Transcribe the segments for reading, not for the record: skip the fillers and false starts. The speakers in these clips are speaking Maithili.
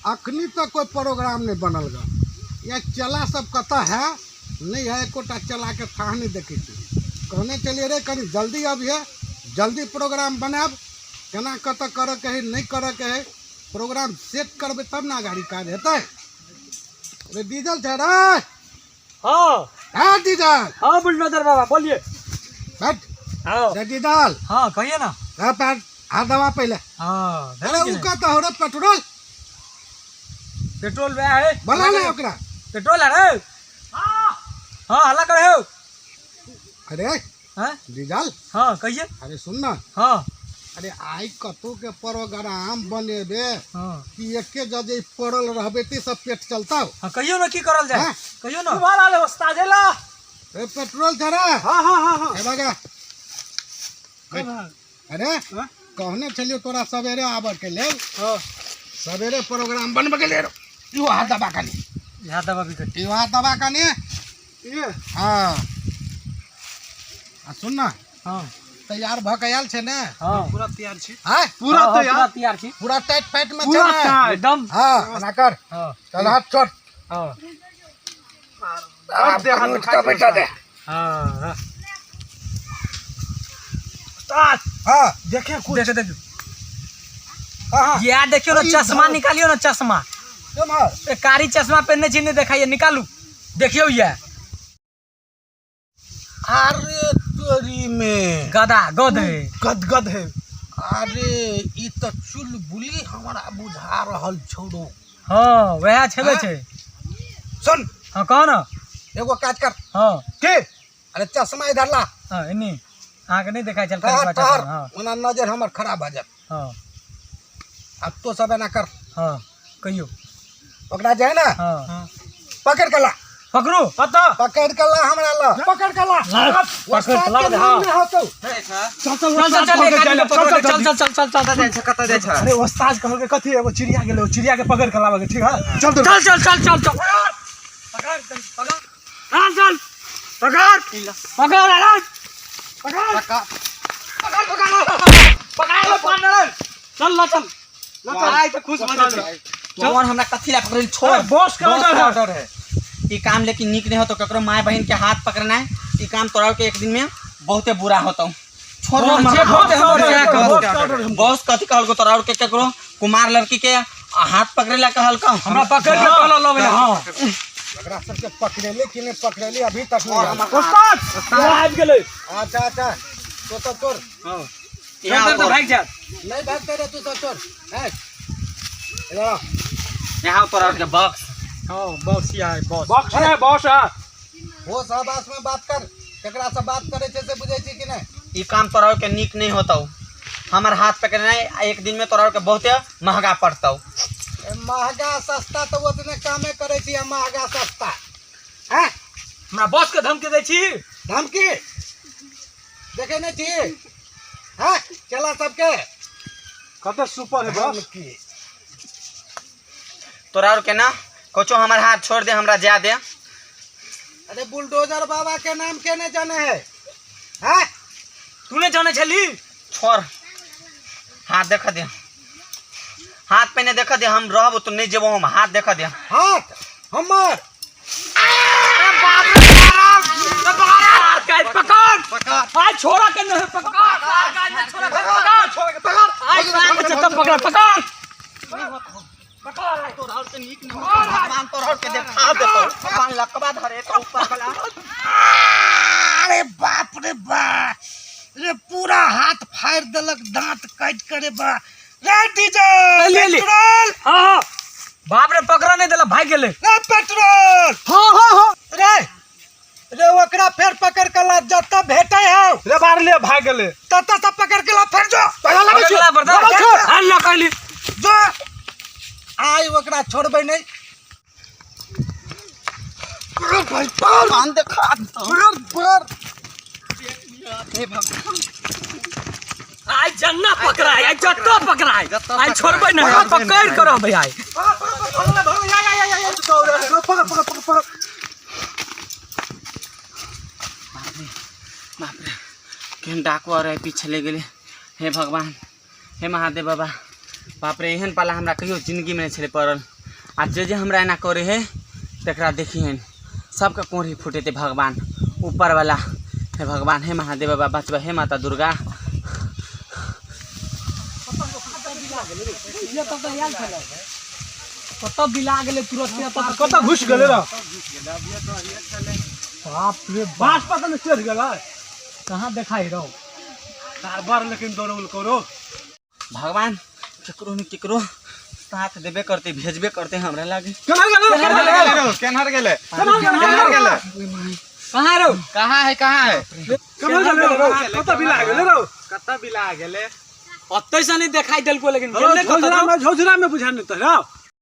अखनी तक कोई प्रोग्राम नहीं बनल गा। या चला सब कतऽ है नहीं है, एकोटा चला के थाह नहीं देखै छी। कहने चलिए रे कनी जल्दी अबिहे, जल्दी प्रोग्राम बनायब, केना कतऽ करऽ के है नहीं करऽ के है, प्रोग्राम सेट करबै तब ने अगाड़ी काज हेतै। रे डीजल छै रे। हाँ। हाँ डीजल। हाँ बुलडोजर बाबा बोलिए। बैठ। हाँ। रे डीजल। हाँ कहिए ना। हाँ, पैर हाथ दबा पहले। हाँ, अरे धरे उ कतऽ हो रे पेट्रोल? पेट्रोल वह है। बोला ना ओकरा। पेट्रोल है रे। हाँ। हाँ, हल्ला करे हो। अरे, हाँ? डीजल। हाँ, कहिए। अरे सुन ना। हाँ। अरे आई कतौ के प्रोग्राम बनेबे। हाँ। कि एके जजे पड़ल रहबे ते सब पेट चलता। हाँ, कहियो ना की करल जाए। हाँ? कहियो ना। तुम्हारा ले उस्ताद ला। ए पेट्रोल जरा। हाँ, हाँ, हाँ, हाँ। ए बगा। कब? अरे, हाँ? कहने छलियो तोरा सवेरे आबऽ के लेल। हाँ। सवेरे प्रोग्राम बनबे के लेल। यो हाथ दबा कनी। ई हाथ दबा भी कनी। यो हाथ दबा कनी। ये। हाँ। आ सुन ना। हाँ। तैयार भ के आयल छै ने? हाँ। पूरा तैयार छी। हाँ? पूरा हाँ, हाँ, तैयार। पूरा तैयार छी। पूरा टाइट फाइट में पूरा छै ने? टाइट। एकदम। हाँ, एना कर। हाँ। चल हाथ छोड़। हाँ। और दे हाथ उठ के बैठा दे। हाँ, हाँ। उस्ताद। हाँ। देखे कुछ। देखे, देखो। हाँ, हाँ। यार देखियो ना, अरे, चश्मा धर। निकालियो ना, चश्मा। क्यों मार? ए, कारी चश्मा पहनने छी नहीं देखाइए, निकालू। देखियो ये। अरे तोरी में। गदा, गद है। गदगद है। अरे ई त चुलबुली हमरा बुझा रहल छौड़ो। हाँ, वएह छेबे हाँ? छै। सुन। हाँ, कह ना। एगो काज कर। हाँ। के? अरे चश्मा इधर ला। हाँ, एनी। अहाँके नहि देखाइ छल, ठहर, कनिकबा ठहर। चश्मा, हाँ। ओना नजर हमर खराब भऽ जायत। हाँ। अब तो सब एना कर। हाँ, कहियो। ओकरा जे है ना? हाँ। हाँ। पकड़ के ला। पकड़ू? पता। पकड़ के ला हमरा ला। पकड़ के ला। ला, पकड़ के ला, उस्ताद के हाँ। नाम नहि होतौ। चल, चल, चल, उस्ताद चल, पकड़ एक के आदमी ला, के पकड़ चल, के, चल, चल, चल, चल, चल, चल, कतऽ जाइ छै, कतऽ जाइ छै? अरे उस्ताद कहलकै कथी, एगो चिड़िया गेलै, ओ चिड़िया के पकड़ के लाबऽ के, ठीक है? चल, चल। चल, चल, चल, चल, चल। पकड़, पकड़। चल, चल। पकड़। पकड़, अरे। पकड़। पकड़। पकड़, पकड़। पकड़, पकड़। चल, ला, चल। ला, चल। आइ तऽ खुश भऽ जेतै। तोहर हमरा कथी ला पकड़ल? छोड़। अरे, बॉस के बॉस ऑर्डर के है। ऑर्डर है। ई काम लेकिन नीक नहीं होतो, ककरो माय बहन के हाथ पकड़ना है, ई काम तोरा के एक दिन में बहुते बुरा होतो। छोड़ बॉस ना, के बॉस ऑर्डर के ऑर्डर है, है, बॉस के ऑर्डर है। बॉस कथी कहलको तोरा और के ककरो कुमार लड़की के हाथ पकड़े ला कहलको? हमरा पकड़ के कहलो लबे ला, हाँ। एकरा सबके पकड़ेली कि नहीं पकड़ेली अभी तक नहीं आयल। उस्ताद, वो आबि गेलै। अच्छा, अच्छा, तो सब छोड़। हाँ। यहाँ चल, चल, पर। भागि जा। नहीं भागते रे, तू सब छोड़। हैं? इधर आ। यहाँ पर और के बॉक्स। हाँ, बॉक्स यहाँ है, बॉक्स। बॉक्स है, बॉक्स है। वो सब आस में बात कर, केकरा से बात करे छै से बुझै छी कि नहीं? ई काम तोरा के नीक नहीं होतौ, हमर हाथ पकड़नाइ एक दिन में तोरा के बहुते महंगा पड़तौ। ए, महंगा सस्ता तो ओतने कामे करे छी, हम महंगा सस्ता। हैं? हमरा बॉस के धमकी दै छी? धमकी देखे नहीं छी? हैं? चला सबके। कते सुपर है बॉस। धमकी। तोरा और के ना कुछो हमर हाथ छोड़ दे, हमरा जा दे। अरे बुलडोजर बाबा के नाम के नहीं जाने है? हैं? तू नहीं जाने छली? छोड़, हाथ देख दे, हाथ पहिने देख दे, हम रहबो तो नहीं जेबो हम, हाथ देख दे। हाथ हमर। पकड़, पकड़। आज छोड़ा के नहीं, पकड़। छोड़ा के, पकड़। छोड़ा के, पकड़। आज पकड़, पकड़, पकड़। पकड़। तोरा और के नीक नहीं होतो, भगवान तोरा और के देखा देतो। भगवान लकवा धरे तो ऊपर वाला। अरे बाप रे बाप रे, पूरा हाथ फाड़ देलक, दांत काट करे बा। रे डीजल, ले, ले। पेट्रोल। हाँ, हाँ। बाप रे, पकड़ा नहीं देला, भाग गेले। रे पेट्रोल। हाँ, हाँ, हाँ। रे, रे ओकरा फेर पकड़ के ला, जतऽ भेटै हौ। रे बाहर ले, भाग गेले। ततऽ से पकड़ के ला, फेर जो। पकड़ ला, पकड़ ला, बर्दाश्त। पकड़ छोड़। हाँ, ला, कहली। जो। आइ ओकरा छोड़बै नहि। पकड़ भाई, पकड़। कान देखा देतौ। पकड़, पकड़। हे भगवान। आइ जन्ना पकड़ाय, आइ जत्तो पकड़ाय। जत्तो आइ छोड़बै नहि, पकड़, पकड़ के रहबै आइ। पकड़, पकड़, पकड़, पकड़, या, या, या, या, या। पकड़, पकड़, पकड़, पकड़। बाप रे, बाप रे, केहन डाकू और पीछे ले गेलै। हे भगवान, हे महादेव बाबा, बाप रे, एहन पाला हमरा कहियो जिंदगी में नहीं छलै पड़ल। आ जे जे हमरा एना करे है तकरा देखिहन सबके कोढ़ी फुटेतै भगवान ऊपर वाला। हे भगवान, हे महादेव बाबा बचबा, हे माता दुर्गा। कतऽ बिला गेलै तुरंत? कतऽ घुसि गेलै रे? बाप रे, बाँस पर तऽ चढ़ि गेलै। कहाँ देखाइ रहो? कारबार लेकिन दौड़ल करो। भगवान केकरो ने केकरो साथ देबे करते, भेजबे करते हमरा लागे। केना गेलै? केना गेलै? केनहर गेलै? केना गेलै? कहाँ रहो? कहाँ है, कहाँ है? केना गेलै रौ? कतऽ बिला गेलै रौ? कतऽ बिला गेलै? ओतै से नहीं देखाई देलको, लेकिन गेलै कतऽ? झौझरा में, झौझरा में बुझा नहीं तो रौ,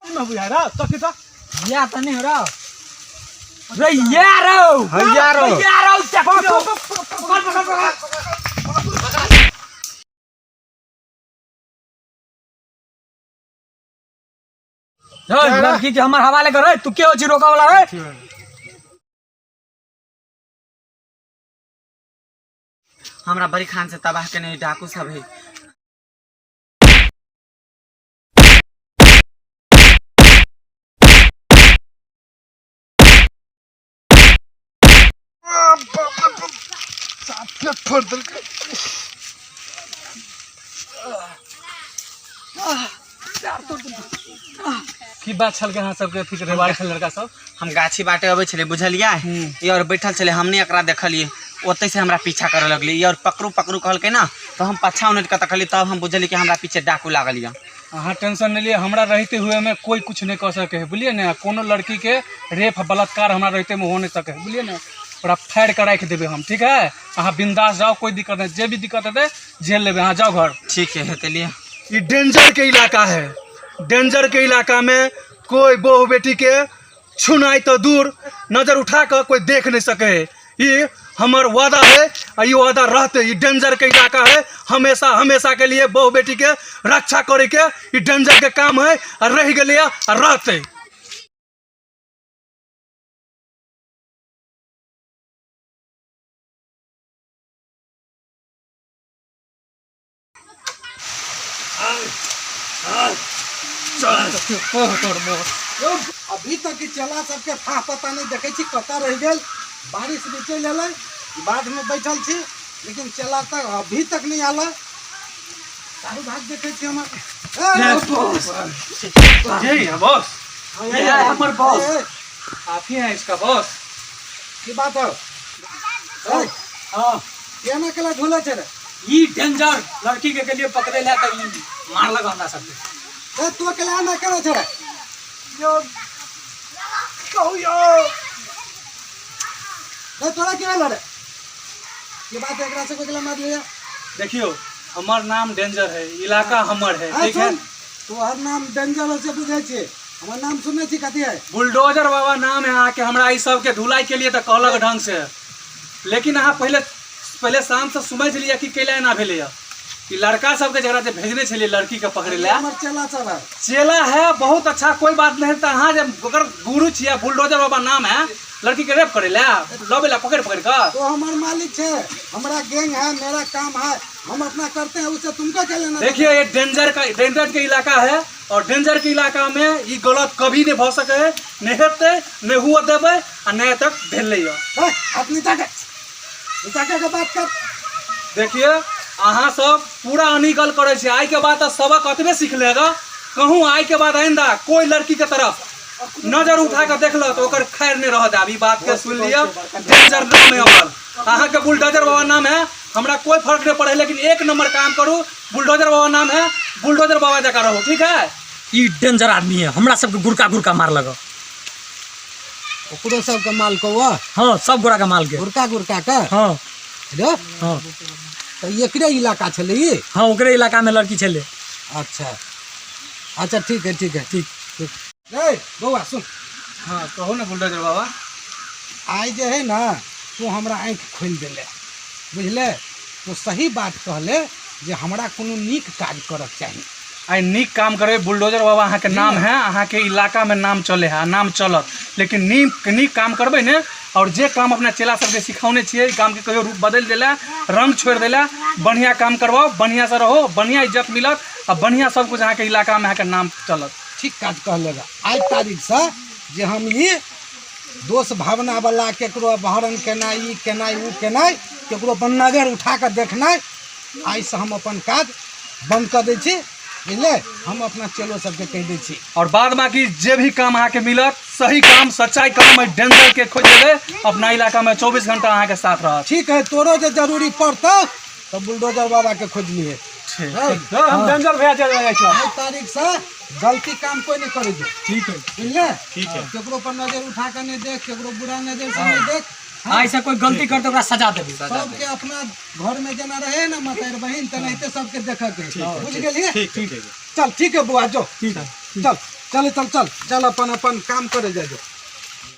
में बुझा रौ तो की तो या त नहीं रहो रे, या रहो। हैया रौ। या रहो, पकड़ पकड़ पकड़। लड़की के हमर हवाले कर। तू के हो छी रोका वाला रे? हमरा बड़ी खान से तबाह केने डाकू सब है। की बात छल के अहाँ सबके फिक्र रेवाड़ी छल लड़का सब? हम गाछी बाटे अबै छलै, बुझलियै? ई और बैठल छलै, हमने एकरा देखलियै, ओतै से हमरा पीछा करऽ लगलै। ई और पकड़ू पकड़ू कहलकै ना, तऽ हम पाछा उनटि कऽ तकलियै, तब हम बुझलियै कि हमरा पीछे डाकू लागल यऽ। अहाँ टेंशन नहीं लिए, हमरा रहते हुए में कोई कुछ नहीं कर सके है, बुझलिए ने? कोनो लड़की के रेप बलात्कार हमरा रहते में हो नहीं सके है, बुझलिए ने? ओकरा फाड़ि के राखि देबै हम, ठीक है? अहाँ बिंदास जाओ, कोई दिक्कत नहीं, जे भी दिक्कत हेतै झेल लेबै, अहाँ जाओ घर। ठीक है, हेतै लिए। ये डेंजर के इलाका है, डेंजर के इलाका में कोई बहू बेटी के छुनाई तो दूर, नजर उठा कर कोई देख नहीं सके है। ये हमर वादा है आ ये वादा रहते। ये डेंजर के इलाका है, हमेशा हमेशा के लिए बहू बेटी के रक्षा करे के ये डेंजर के काम है आ रह गेलै आ रहते। अभी तक ई चेला सबके था पता नहीं, देखै छी कतऽ रहि गेल। बारिश भी चलि एलै, बाधमे बैठल छी, लेकिन चेला तक अभी तक नहीं आयल। चारू भाग देखै छी हमर। ए, बॉस। यही है बॉस। ये है हमर बॉस। ए, आप ही हैं इसका बॉस। की बात है? ए, हाँ। केना केला झूले छै रे? ई डेंजर लड़की के लिए पकड़े ला त ई मारलक हमरा सबके। ए, तू अकेला ना केना छै रे? यो कहू यो। ए, तोरा की भेल रे? की बात है, एकरा सबके अकेला मार लिया? देखियो, हमर नाम डेंजर है, इलाका हमर है। ए, ठीक है। सुन, तोहर नाम डेंजर है से बुझै छी, हमर नाम सुनने छी कथी है? बुलडोजर बाबा नाम है अहाँके। हमरा ई सबके धुलाई के लिए तऽ कहलक ढंग से, लेकिन अहाँ पहिले पहिले शाम से समझ लिअ कि कैला एना भेलैया। ई लड़का सबके जकरा जे भेजने छलियै लड़की के पकड़े ला, हमर चेला सब है। चेला है, बहुत अच्छा, कोई बात नहीं। तऽ अहाँ जे ओकर गुरु छियै, बुलडोजर बाबा नाम है, लड़की के रेप करे ला लबे ला पकड़ पकड़ कऽ? तो हमार मालिक है, हमारा गैंग है, मेरा काम है, हम अपना करते हैं, उससे तुमको क्या लेना? देखिए, ये डेंजर के इलाका है और डेंजर के इलाका में ई गलत कभी नहीं भऽ सके है, नहीं हेतै, नहीं हुआ देबै आ नहीं तक भेलै यऽ। ए, हाथ नीचा के, नीचा के बात कर। देखिए, अहाँ सब पूरा अनिगल करै छी। आइ के बाद तऽ सबक अतबे सीख लेगा, कहूँ आइ के बाद आइंदा कोई लड़की के तरफ नजर उठा के देखल तऽ ओकर खैर नहीं रहत। आब ई बात के सुन लिअ। डेंजर नाम है हमर, अहाँके बुलडोजर बाबा नाम है, हमरा कोई फर्क नहीं पड़े, लेकिन एक नंबर काम करू। बुलडोजर बाबा नाम है, बुलडोजर बाबा जकाँ रहू, ठीक है? ई डेंजर आदमी है, हमरा सबके गुड़का गुड़का मारलक। ओकरो सबके माल कौआ? हाँ, सब गोरा के माल के। गुड़का गुड़का के? हाँ। रे। हाँ। तऽ एकरे इलाका छलै ई? हाँ, ओकरे इलाका में लड़की छलै। अच्छा अच्छा, ठीक है, ठीक है। ठीक। ठीक। रे बौआ, सुन। हाँ, कहू ने बुलडोजर बाबा। आइ जे है ना, तू हमरा आँखि खोलि देले, बुझले? तू सही बात कहले जे हमरा कोनो नीक काज करक चाही। आइ नीक काम करबै बुलडोजर बाबा, अहाँके नाम है, अहाँके इलाकामे नाम चले है, नाम चलत, लेकिन नीक नीक काम करबै ने। और जे काम अपना चेला सबके सिखौने छियै, ई कामके कहियो रूप बदलि देला, रंग छोड़ि देला। बढ़िआँ काम करबाउ, बढ़िआँसँ रहो, बढ़िआँ इज्जत मिलत आ बढ़िआँ सब कुछ, अहाँके इलाकामे अहाँके नाम चलत। ठीक काज कहलेगा। आइ तारीखसँ जे हम ई दोष भावनावला केकरो अपहरण केनाइ, ई केनाइ, ओ केनाइ, केकरो अपन नजर उठा कऽ देखनाइ, आइसँ हम अपन काज बन्द कऽ दै छी, बुझलियै? हम अपना चेलो सबके कहि दै छी। और बाद बाकी जे भी काम अहाँके मिलत, सही काम, सच्चाई काम, एहि डेंजर के खोजि लेबै, अपना इलाका में 24 घंटा अहाँके साथ रहत। ठीक है, तोरो जे जरूरी पड़तौ तऽ बुलडोजर बाबा के खोजि लिहे। ठीक, हम डेंजर भैया चल जाइ छी। आइ तारीख से गलती काम कोई नहीं करे जो। ठीक है। बुझले? ठीक है। केकरो पर नजर उठा के नहीं देख, केकरो बुरा नजर से नहीं देख। आइ से कोई गलती करते ओकरा सजा देबै। सबके अपना घर में जेना रहे ना मतार बहिन, तेनाहिते सबके देखे के। बुझ गेलियै? ठीक। चल ठीक है बुआ, जो ठीक है। चल चल चल चल चल, अपन अपन काम करे जा जो।